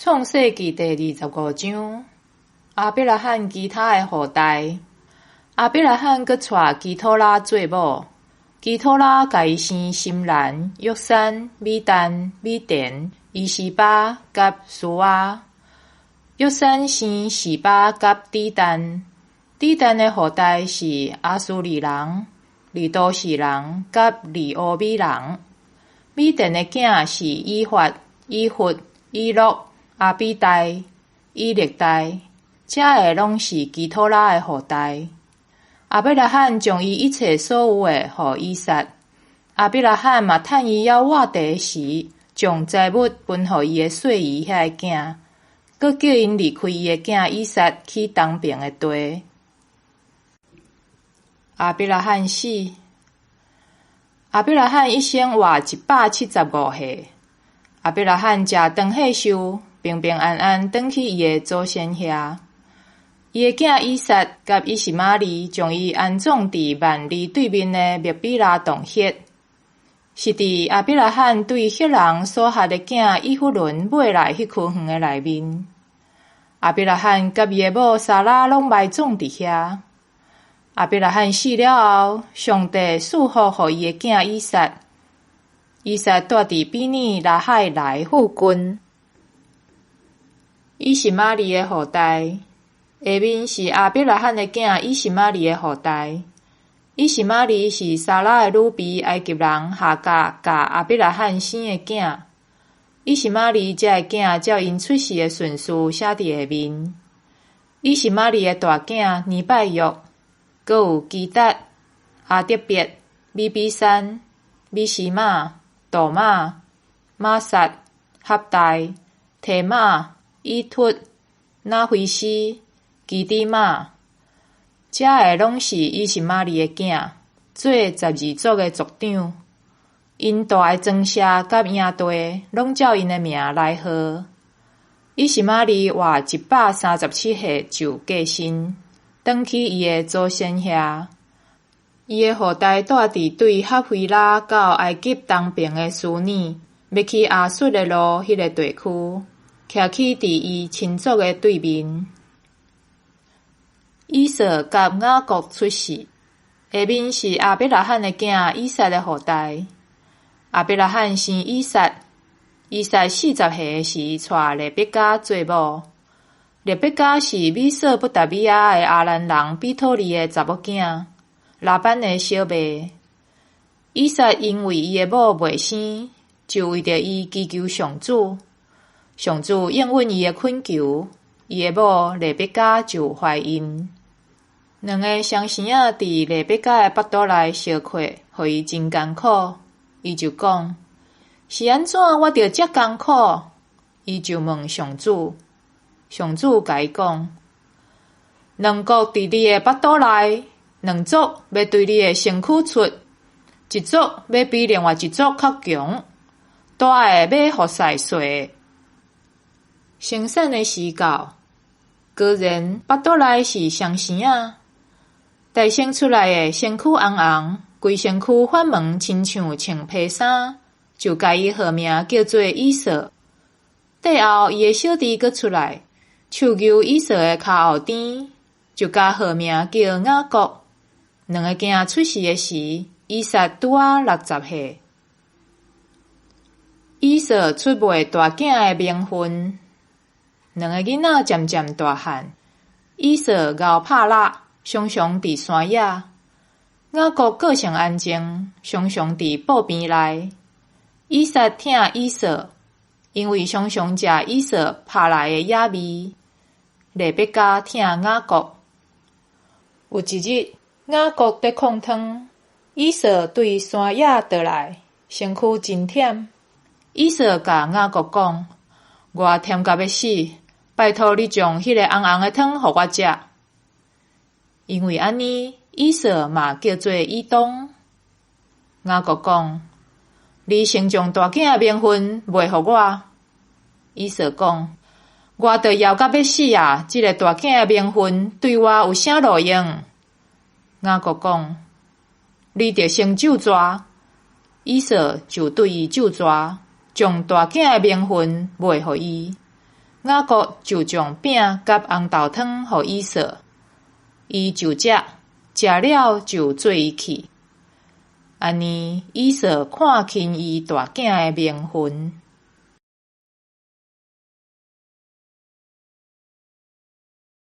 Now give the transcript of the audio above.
創世記第25章，亞伯拉罕其他的後代。亞伯拉罕閣娶基土拉做某，基土拉共伊生心蘭、約珊、米但、米甸、伊施巴佮書亞。約珊生示巴佮底但，底但的後代是亞書利人、利都示人佮利烏米人。米甸的囝是以法、以弗、以洛、亞比大、以勒大，這个攏是基土拉的後代。亞伯拉罕將伊一切所有的予以撒。亞伯拉罕嘛趁伊猶活著時，將財物分予伊的細姨遐个囝，閣叫𪜶離開伊的囝以撒去東爿的地。亞伯拉罕死，亞伯拉罕一生活175歲。亞伯拉罕食長歲壽，平平安安轉去伊的祖先遐。伊的囝以撒佮以實瑪利將伊安葬佇幔利對面的麥比拉洞穴，是佇亞伯拉罕對赫人瑣哈的囝以弗崙買來彼區園的內面。亞伯拉罕佮伊的某撒拉攏埋葬佇遐。亞伯拉罕死了後，上帝賜福予伊的囝以撒。以撒住佇比珥拉海萊附近。以實瑪利的後代。下面是亞伯拉罕的囝以實瑪利的後代。以實瑪利是撒拉的女婢埃及人夏甲共亞伯拉罕生的囝。以實瑪利這个囝照𪜶出世的順序寫佇下面。以實瑪利的大囝尼拜約，閣有基達、亞得別、米比山、米示瑪、杜瑪、瑪撒、哈大、提瑪、以突、拿非斯、基底瑪，這个攏是以實瑪利的囝，做12族的族長。𪜶蹛的莊舍佮營地，攏照𪜶的名來號。以實瑪利活137歲就過身，轉去伊的祖先遐。伊的後代蹛佇對哈腓拉到埃及東爿的書珥，欲去亞述的路彼个地區，徛起佇伊親族的對面。以掃佮雅各出世，下面是亞伯拉罕的囝以撒的後代。亞伯拉罕生以撒，以撒40歲的時，娶利百加做某。利百加是美索不達米亞的亞蘭人彼土利的查某囝，拉班的小妹。以撒因為伊的某袂生，就為著伊祈求上主。上主應允伊的懇求，伊的某利百加就懷孕。兩个雙生仔佇利百加的腹肚內相趺，予伊真艱苦。伊就講：是按怎我著遮艱苦？伊就問上主，上主共伊講：兩國佇你的腹肚內，兩族欲對你的身軀出，一族欲比另外一族較強，大的欲服侍細的。生產的時到，果然腹肚內是雙生仔。頭先出來的身軀紅紅，規身軀反毛親像穿皮衫，就共伊號名叫做以掃。綴後，伊的小弟閣出來，手搝以掃的跤後邊，就共號名叫雅各。兩個囝出世的時，以撒拄仔60歲。以掃出賣大囝的名分。兩个囡仔漸漸大漢，以掃𠢕拍獵，常常佇山野；雅各個性安靜，常常佇布棚內。以撒疼以掃，因為常常食以掃拍來的野味。利百加疼雅各。有一日，雅各佇炕湯，以掃對山野倒來，身軀真忝。以掃共雅各講：我忝甲欲死，拜託你將彼个紅紅的湯予我食。因為按呢，以掃嘛叫做以東。雅各講：你先將大囝的名分賣予我。以掃講：我著枵甲欲死啊！這个大囝的名分對我有啥路用？雅各講：你著先咒詛。以掃就對伊咒詛，將大囝的名分賣予伊。雅各就將餅佮紅豆湯予以掃，伊就食，食了就綴伊去。按呢，以掃看輕伊大囝的名份。